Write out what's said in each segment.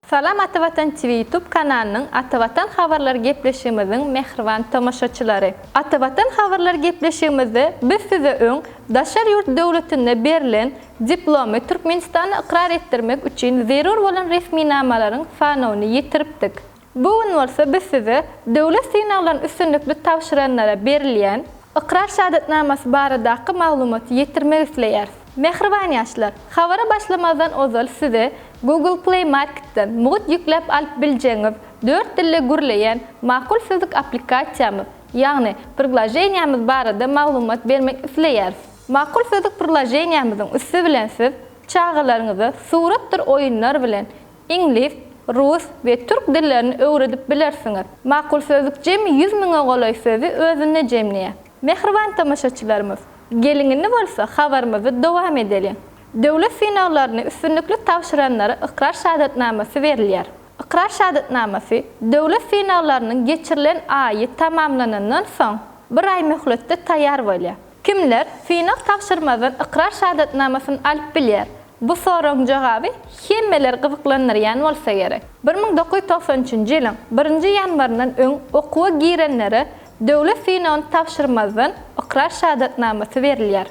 Salam Atavatan TV YouTube kanalynyň Atavatan habarlar gepleşigimiziň mähriban tomaşaçylary. Atavatan habarlar gepleşigimizde biz size öň daşary ýurt döwletinde berlen diplomy Türkmenistanda ykrar etdirmek üçin zerur bolan resminamalaryň sanawyny ýetiripdik. Bu gün bolsa biz size döwlet synaglaryny üstünlikli tabşyranlara berilýän Ykrar şahadatnamasy baradaky maglumaty ýetirmek isleýäris. Mähriban ýaşlar, habara başlamazdan ozal size Google Play Marketden mugt ýükläp alyp biljegiňiz dört dilde gürleýän Makul Sözlük applikasiýamyz, ýagny priloženiýamyz barada maglumat bermek isleýäris. Makul Sözlük priloženiýamyzyň üsti bilen siz çagalaryňyza suratdyr oýunlar bilen Iňlis, rus we türk dillerini öwredip bilersiňiz. Makul sözlük jemi 100 müňe golaý sözi özünde jemleýär. Mähriban tomaşaçylarymyz, geliň indi bolsa habarymyzy dowam edeliň. Döwlet synaglaryny üstünlikli tabşyranlara ykrar şahadatnamasy berilýär. Ykrar şahadatnamasy döwlet synaglarynyň geçirilen aýy tamamlanandan soň bir aý möhletde taýýar bolýar. Kimler synag tabşyrmazdan ykrar şahadatnamasyny alyp bilýär? Bu soragyň jogaby hemmeleri gyzyklandyrýan bolsa gerek. 1993-nji ýylyň birinji ýanwaryndan öň okuwa girenlere döwlet synagyny tabşyrmazdan ykrar şahadatnamasy berilýär.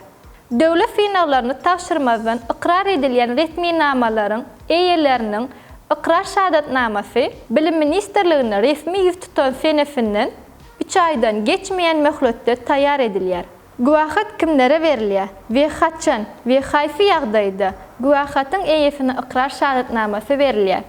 Döwlet synaglaryny tabşyrmazdan ykrar edilýän resminamalaryň eýeleriniň ykrar şahadatnamasy Bilim ministrligine resmi ýüz tutan senesinden üç aýdan geçmeýän möhletde taýýar edilýär. Güwähat kimlere berilýär we haçan we haýsy ýagdaýda güwähatyň eýesine ykrar şahadatnamasy berilýär?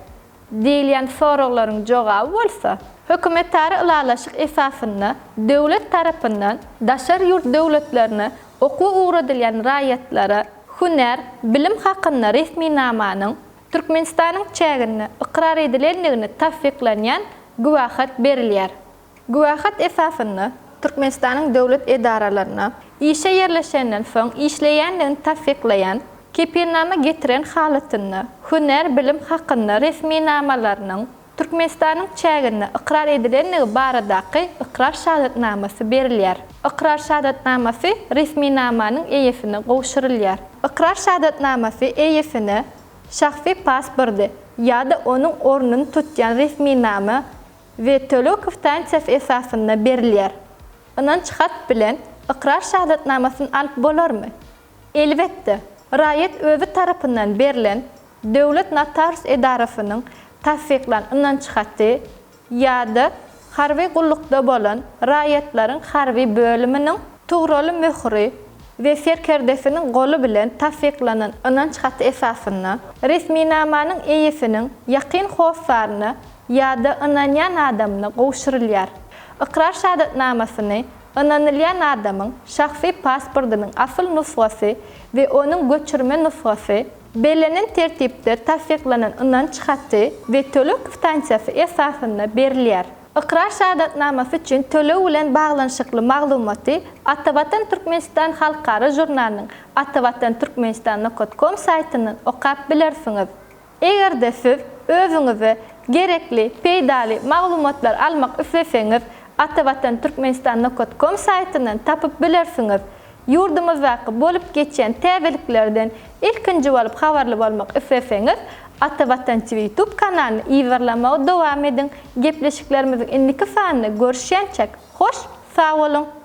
diýilýän soraglaryň jogaby bolsa, hökümetara ylalaşyk esasynda döwlet tarapyndan daşary ýurt döwletlerine okuwa ugradylýan raýatlara hünär bilim hakynda resminamanyň Türkmenistanyň çäginde ykrar edilendigini tassyklanýan güwähat berilýär. Güwähat esasynda Türkmenistanyň döwlet edaralaryna işe ýerleşenden soň işleýändigini tassyklaýan kepilnama getiren halatynda hünär bilim hakynda resminamalarynyň Türkmenistanyň çäginde ykrar edilendigi baradaky ykrar şahadatnamasy berilýär. Ykrar şahadatnamasy resminamanyň eýesine gowşurylýar. Ykrar şahadatnamasy eýesine şahsy pasporty ýa-da onuň ornuny tutýan resminama we töleg kwitansiýasy esasynda berilýär. Ynanç hat bilen ykrar şahadatnamasyny alyp bolarmy? Elbetde, raýat özi tarapyndan berlen döwlet notarius edarasynyň tassyklan ynanç haty ýa-da harby gullukda bolan raýatlaryň harby bölüminiň tugraly möhüri we serkerdesiniň goly bilen tassyklanan ynanç haty esasynda resminamanyň eýesiniň ýakyn hossaryna ýa-da ynanýan adamyna gowşurylýar. Ykrar şahadatnamasyny ynanylýan adamyň şahsy pasportynyň asyl nusgasy we onuň göçürme nusgasy, bellenen tertipde tassyklanan ynanç haty we töleg kwitansiýasy esasynda berilýär. Ykrar şahadatnamasy üçin töleg bilen baglanyşykly maglumaty Atavatan Türkmenistan halkara žurnalynyň atavatanturkmenistan nokat kom saýtyndan okap bilersiňiz. Eger-de siz özüňize gerekli, peýdaly maglumatlar almak isleseňiz, Atavatan Türkmenistan nokat kom saýtyndan tapyp bilersiňiz. Ýurdumyzdaky bolup geçýän täzeliklerden ilkinji bolup habarly bolmak isleseňiz, Atavatan TV YouTube kanalyny yzarlamagy dowam ediň. Gepleşiklerimiziň indiki sanynda görüşýänçäk, hoş sag boluň!